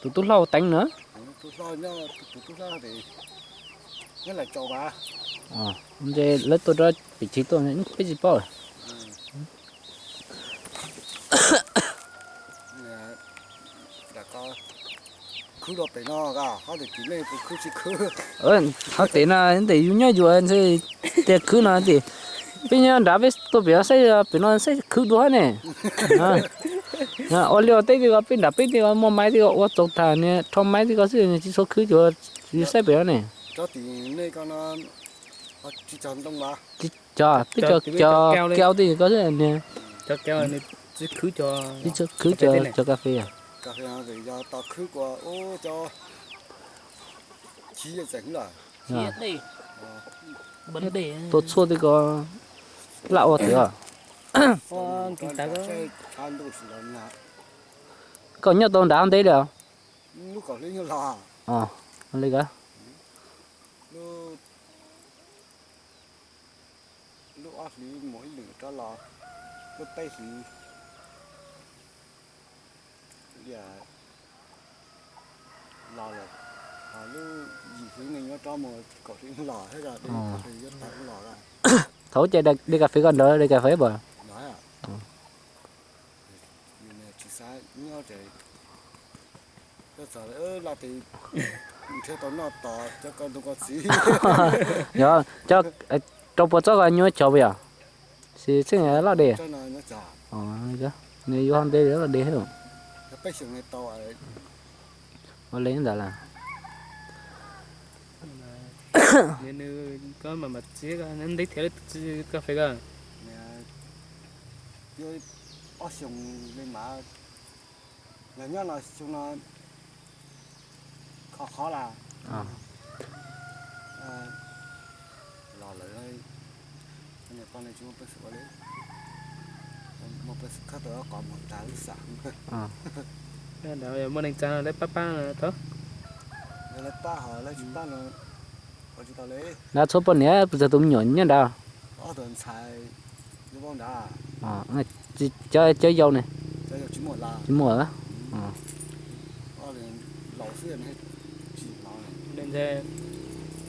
Tus tub hlob teev na. Ntshe lawv tuaj rau pem chiv tuaj peb tsis paub. Hov tes no tes yus nyob yus ntshe tias khwv no tes peb nyob nrad peb tuaj pem no saib pem no saib khwv dua ne. Ua liaj ua teb tej ko peb nram peb tej ko muaj maiv tej ko ua txaus tag niag rho maiv tej ko xwb tsis txhob khwv cov yus saib pem no ne. Tsis cog, peb cog cov kiau tej ko xwb niag. Tsis khwv cov cov kas fes. Tua tshuaj tej ko laj ua tiag. Koj nyob tau nrad ntev li os? Li ko. Lub ob hlis mus ib lwm rov los, lub peb hlis los lawm, lub yim hlis ne nyob rov mus kaum hlis los thiab, yuav tag los. Thaum ub ces de kas fes koj nrog de kas fes puas? Tsis xav nyob ces nrhiav tau noj tos cov ko ntug ko txiv. Yog cov rau puas txob ko nyuaj chov puas yog? Sis txheej loj de. Nws yuav ho ntev loj de thiab. Ua li ntawd las. Ntev thiab kas fes ko. Ob xyoo li mas los nyob no xyoo no kho qhov las. Los lawm, tsis muaj peev xwm ua li, muaj peev xwb khawb tau qhov mus tas lub xam. Muaj neeg tsa lawv pab pab tau. Lawv pab ho lawv tsis pab no ua tsis tau li. Nrad txhua poj niam puas txog tus me nyuam nyob nrad? Cov yau ne? Tsis muaj.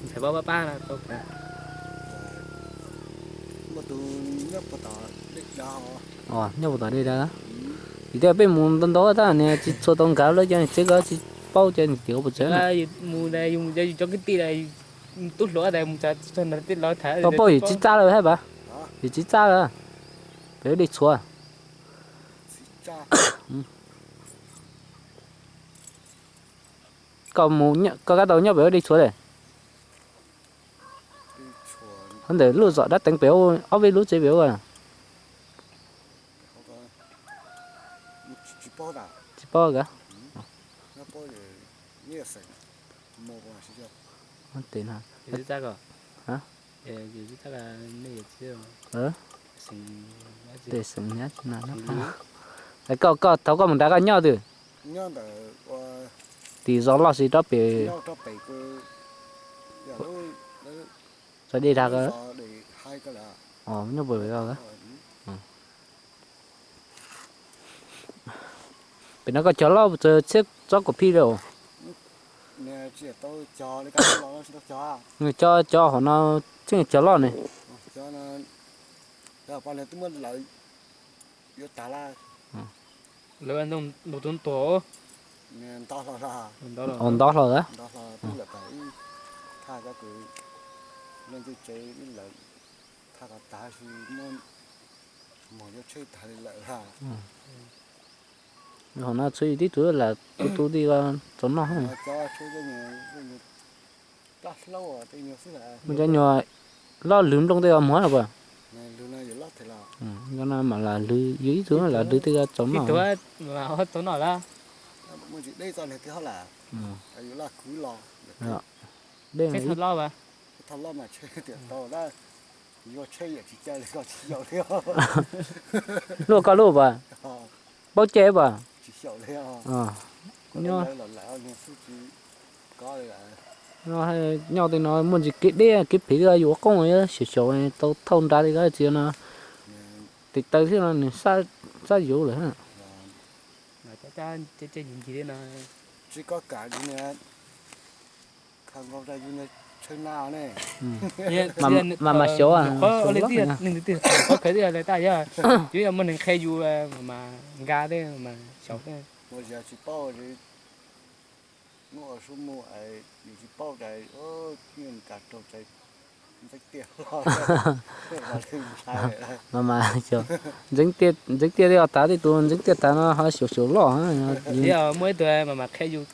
Ntshai pab pab na. Nyob puas tom dej dav. Vim tias peb mus ntau ntau tab niag tsis txhua tau nkag lawv cov tsev ko tsis paub cov niag tim puas tsev na. Tsis paub yus tsis txaj lawm hab pas. Yus tsis txaj lawm. Pem ua dej txhua. Koj mus, koj kab tau nyob pem ua dej txhua lawm? Ntawm lub zos dab teev pem ob peb lub tsev pem ua. Tsis paub ka. Tes no. Tes xeem nyab no. Koj, koj thaum koj mus nrad koj nyob twg? Tim zos loj xis rov pem. Zos dej dag ko. Nyob puas pem ko. Pem no koj cog loj txog txhiab tsob kaum phij li. Cov, cov hauv no tseem cog loj ne. Ntau hlo lawm. Hauv no txhua tib tug lam tu tu ti txaus noj. Muaj cov nyuag loj lwg nplooj tej ko muag no puas? Cov no mam lam lwg, yus ib tug lam lwg tej ko txaus noj. Dej, luaj koj lub puas? Paub caij puas? Nyob nyob tej no muaj ntsis kev deb kev phem yus ua qoob xyaum xyaum tau thauj nra li ko txiv no. Tes taw thiab no nws xab yuv lawm. Tab ceg ceg ncig ncig li no. Tsis koj kam yus niag khaws nkaus rau yus niag tshawb na ne. Mas mas xyov qhov xyov li twb neeg twg qhov khaws twb yog lawv tab yog yus yog muaj neeg qhia yus mas nkag tej mas xyaum tej. Muaj zia tsis paub, muaj ua sub mus es yus tsis paub ces mus kav raug ces ntxeeb tiaj los ntxeeb tiaj, ntxeeb tiaj twb yog tav tej tus ntxeeb tiaj tav no ho xyaum xyaum loj. Muaj ib tug mas mas qhia yus,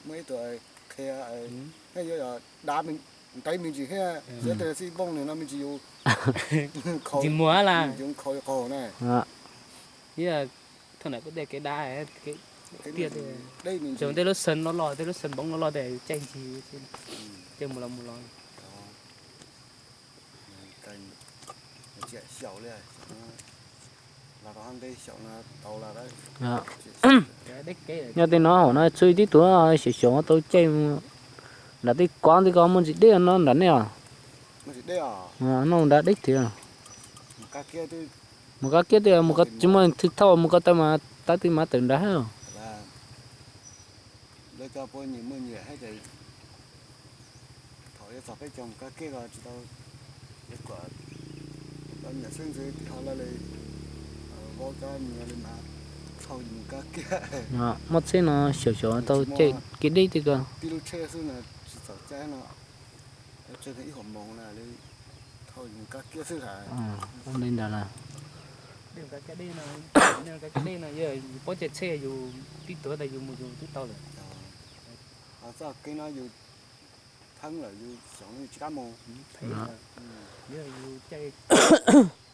muaj ib tug qhia, yuav dav ntev me ntsis thiab, xyov tej xij nplooj nws no me ntsis yus ntsis muag las yus khaus qaug na. Thaum ntawd kuj dej kev dav, tiaj, tej lub xeev loj loj, tej lub xeev npoov loj loj tej caij ncig, caij mus los mus los. Nyob tej no hauv no txhua tib tug xyaum xyaum tau caij mus nram tej kov ntawd ko muaj ntsis deb no nram nej os. Noj nrad deb tiag. Mus qab kiab tej, tsis muaj thwj thauj mus ko taw mas tab twg mas tawm nrad. Muaj tsheb no xyaum xyaum tau caij kev deb tej ko. Ua li ntawd las. Yus paub caij tsheb yus tib tuav tas yus mus yus twb tau lawm. Txoj kev no yus theeb lawm yus xyaum yus tsis kam mus. Yus caij,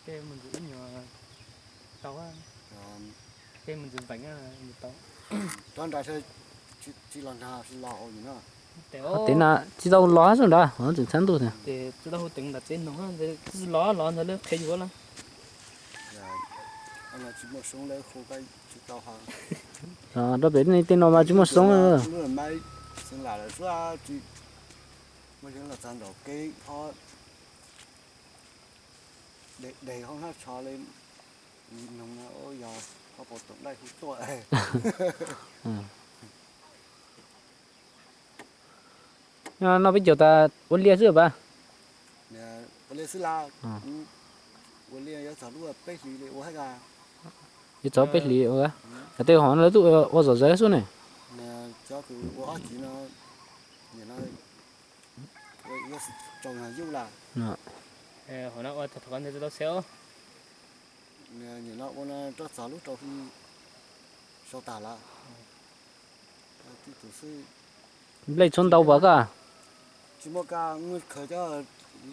caij mus ntxim ib nyuag tau, caij mus ntxim npeem mus tau. Rov nrad tsis los nrad tsis los hauv yus no. Tes na tsis tau los xwb nrad tseem txhab ntuj tiag. Tsis tau hu teev nram tsev noog, los los ntawd lawv qhia yus lawm. Rau pem tej no mas tsis muaj soob. Lub mas xeev lam lawm xwb, tsis muaj yeeb los txog nraum kev ho deg deg hauv hnab tsho li. Noog no yog ho pom toom daj hu tuaj. Noj peb caug tas ua liaj xwb pas? Ua liaj xwb las. Ua liaj yuav txog lub peb hlis li ua hab. Yuav txog peb hlis ua. Yog tej hom no lawv twb ua zom zaws xwb ne. Cov kws ua ob chiv no, nim no yuav tsaus yog yuj las. Hom no ua tau xev. Nim no ua no rau txog lub rau hli sau tag lawm. Nplej tshuav ntau pas koj? Tsis muaj, koj muab khaws cov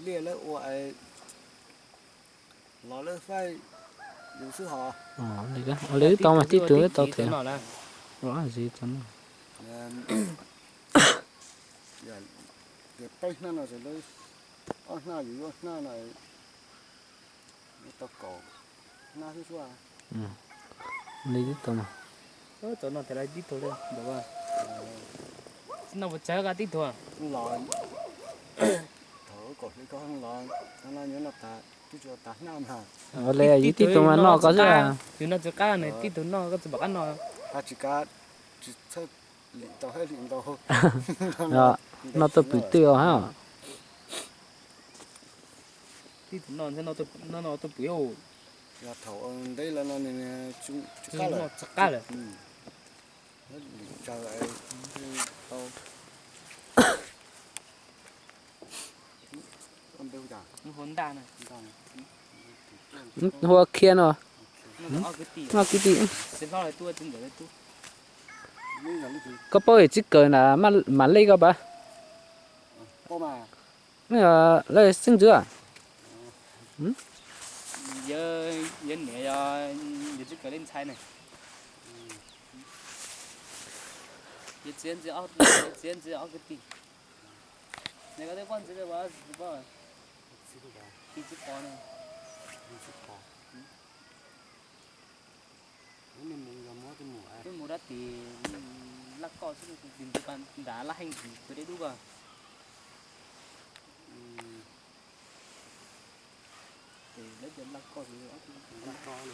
liaj lawv ua es los lawv faib yus xwb hos. Ua li twb tau mas tib tug tau thiab. Peb hnab no, ob hnab yus yuav hnab no, tau kaum hnab xwb. Li twb tau mas. Tib tug li, noj puas tsawg koj tib tug? Los thaum kaum hli ko los, no nyob no tas twb tsis tas hnab mas. Ua li yus tib tug mas noj koj xwb. Yus noj tsis qab ne, tib tug noj koj tsis pom qab noj. Tsis kav, tsis txhawj lim tau hab lim ntau. Noj tuaj pwm twj hab. Tib tug noj, noj tuaj pwm. Yog thaum ntev lawm no nws tsis qab lawm. Lim tsaws tau. Hu ua Khiab no. Noj kwv tij. Koj paub yawm txiv kawm na, mam lej koj pas? Lawv xeeb ntxwv. Yawm txiv kawm li ntxhais ne. Yawm txiv ntxwv, yawm txiv ntxwv ob kwv tij. Nws ko twb poj ntxwv, poj ntxwv, tij tsis pom ne. Twb mus dab tim laj koj xwb, tim ntawd nrad laj heej tim kwv deb dub ko. Lawv tias laj koj, laj koj.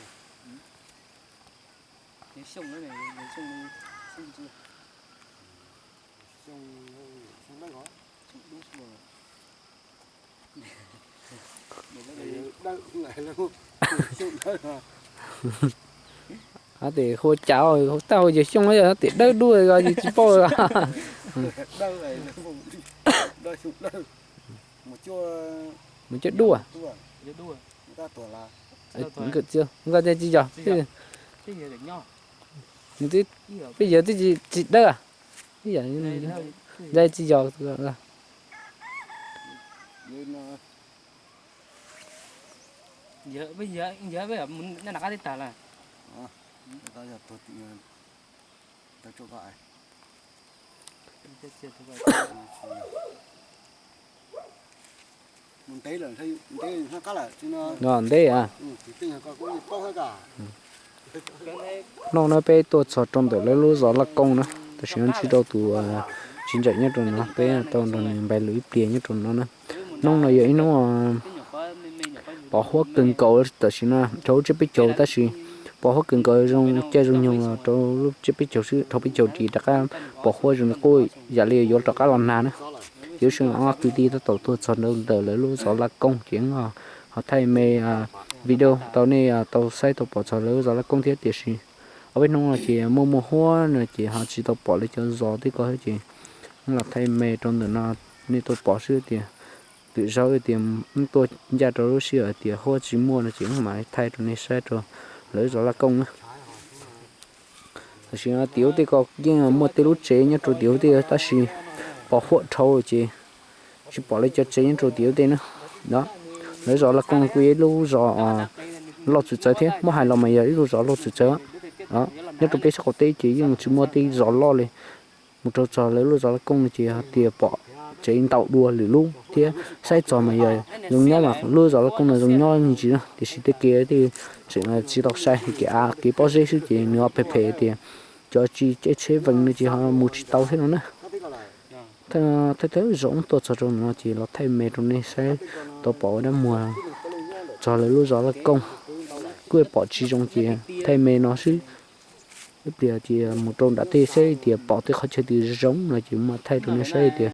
Hab tes hu cas, tab hu yawg Xyooj, tab hu tes Dawb Duaj os, yus tsis paub. Mus cuaj duaj. Nkawd tsis yog, peb yawg twb tsis dawb, ntshai tsis yog. Ntev, hnub no peb tuaj txog rau ntawm lawv lub zos Laj Kooj na, tam sim no ntsib rau tus txiv ntxawm nyob rau no, peb tau nrog nws npaj lus ib pliag nyob rau no na. Hnub no yog ib hnub pos huab kawg nkaus tam sim no rau lub tsiab peb caug, tab sis pos huab kawg nkaus zoo caij zoo nyoog los rau lub tsiab peb caug xwb, dhau peb caug ris rov qab pos huab zoo li qub yam li yuav rov qab los nag na. Ces lub sij hawm no kwv tij tab tom tuaj txog rau ntawm lawv lub zos Laj Kooj ces ho thaij me video tau nej tau saib tau pom txog lawv lub zos Laj Kooj thiab, tiam sis ob peb hnub no ces muaj muaj huab no ces ho tsis tau pom lawv cov zos tej ko thiab ces los thaij me rau ntawm no nej tau pom xwb tias twm zaug tias tuaj ncaj rau lub sij hawm tias huab tsis muaj no ces mam thaij rau nej saib rau lawv zos Laj Kooj na. Tam sim no tim ub tej ko yeej muaj tej lub tsev nyob rau tim ub tej tab sis pos huab dhau ces tsis pom lawv cov tsev nyob rau tim ub tej na. Lawv zos Laj Kooj kuj yog ib lub zos loj txawv txawv thiab, muab hais los mas yog ib lub zos loj txawv txawv. Nyob rau peb sab qaum teb ces yeej tsis muaj tej zos loj li. Mus rau txog lawv lub zos Laj Kooj no ces hais tias pom tsev ntau dua lwm lub thiab, saib txog mas yog zoo nyob mas lub zos Laj Kooj no zoo nyob me ntsis na, tiam sis tej kev tej tseem tsis tau sai, kev av kev pob zeb xwb ces nws ho phem phem tias cov tsis caij tsheb vees no ces ho mus tsis tau thiab no na. Thaij thawj zaum tuaj txog rau no ces los thaij me rau nej saib tau pom ua dab muag txog lawv lub zos Laj Kooj. Kuj pom tsis zoo ces thaij me no xwb. Ib pliag ces mus rau nram tej saib tias pom tej qhov chaw twg zoo no ces mam thaij rau nej saib tias